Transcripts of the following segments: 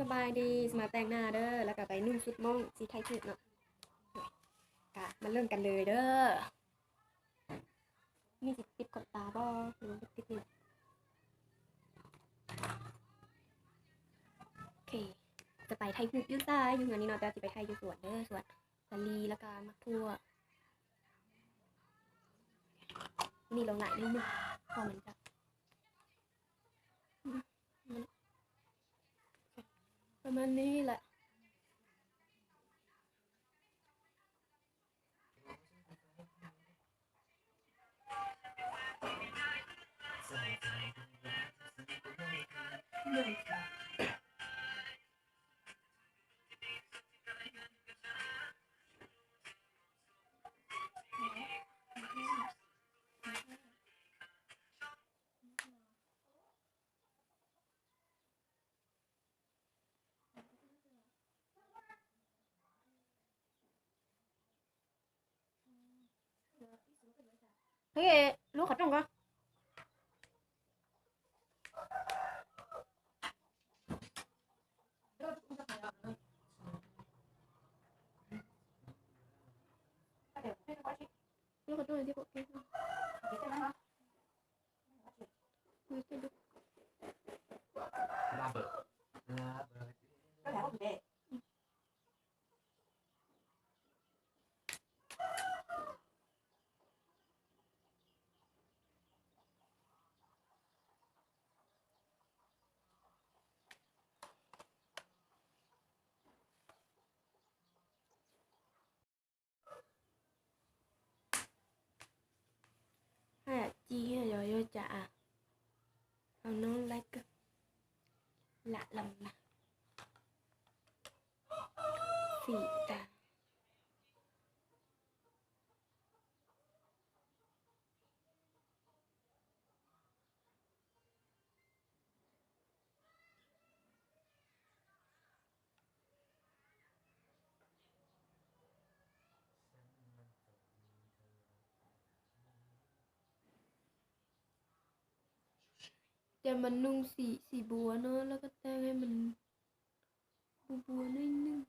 สบายดี สมาแต่งหน้าเด้อ แล้วก็ไปนุ่งชุดม้งสีไทยขึ้นเนาะ กะมาเริ่มกันเลยเด้อ นี่สิปิดขนตาบ่ หรือว่าปิดนี่ โอเค จะไปถ่ายรูปอยู่ใสอยู่เฮือนนี่เนาะ แต่ว่าสิไปถ่ายอยู่สวนเด้อ สวนสาลี แล้วก็หมากถั่ว นี่ลงหลายนิดนึง พอมันจะ ประมาณนี้แหละ Hlub qhov rooj ko. Hlub qhov rooj thiab. Haj yam ci yog yuav cas, hauv no laib kawg, lam los mas fim tas. Ces mas nug xim xim buav no los ko tag, mas bu buav neej neeg.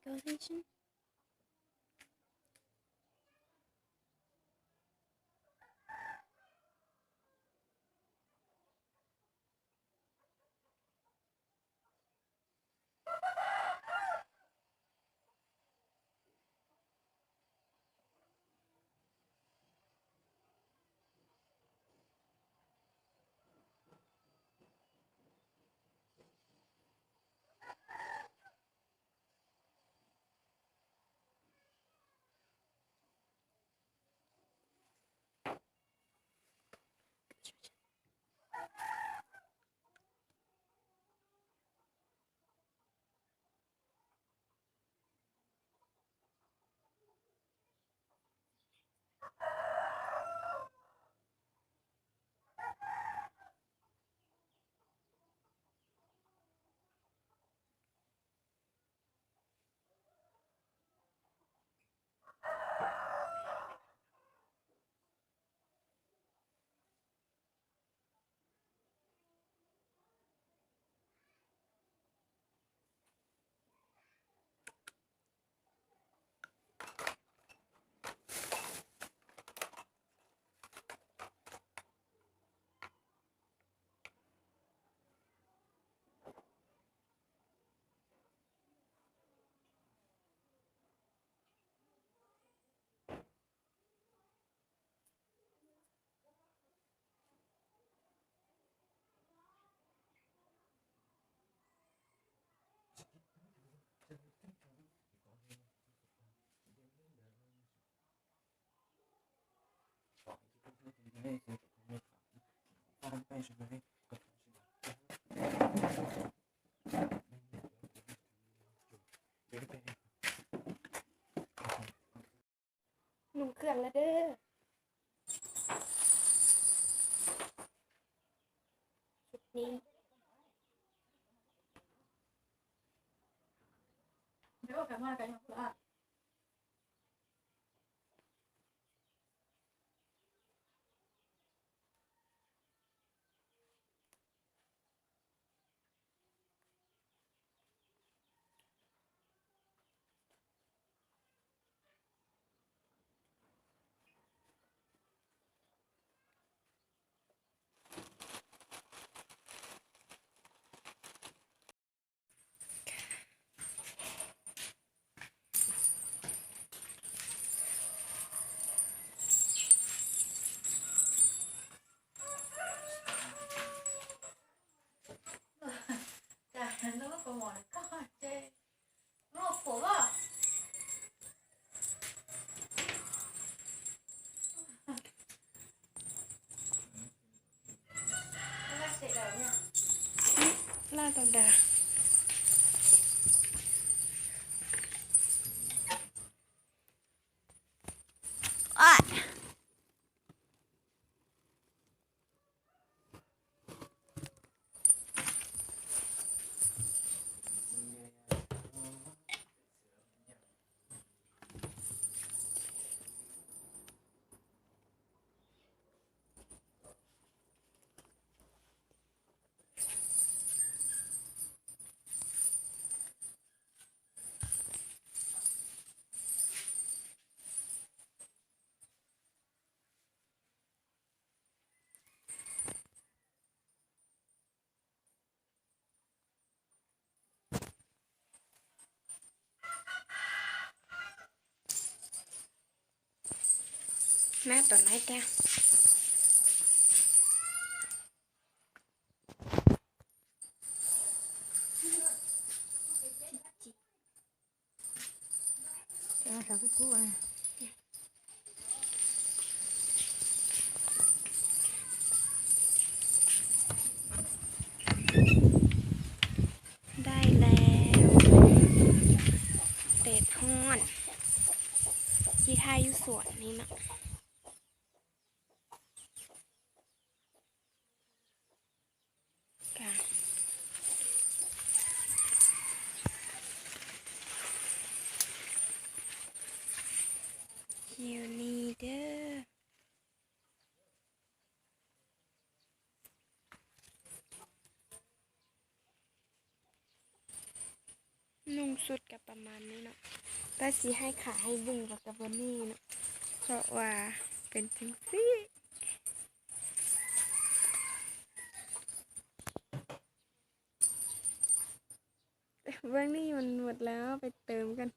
Tau thiab. Num khw lawm dab. Laj tau dag. Nab tom nab dag. Dai lawm. Tes thoj. Ci thaj yub xuam li no. Yus li dab. Nug สุดก็ประมาณนี้เนาะ แต่สิให้ขาให้เบิ่งว่ากับเบอร์นี่เนาะ เพราะว่าเป็นจังซี่ เบอร์นี่มันหมดแล้ว ไปเติมกัน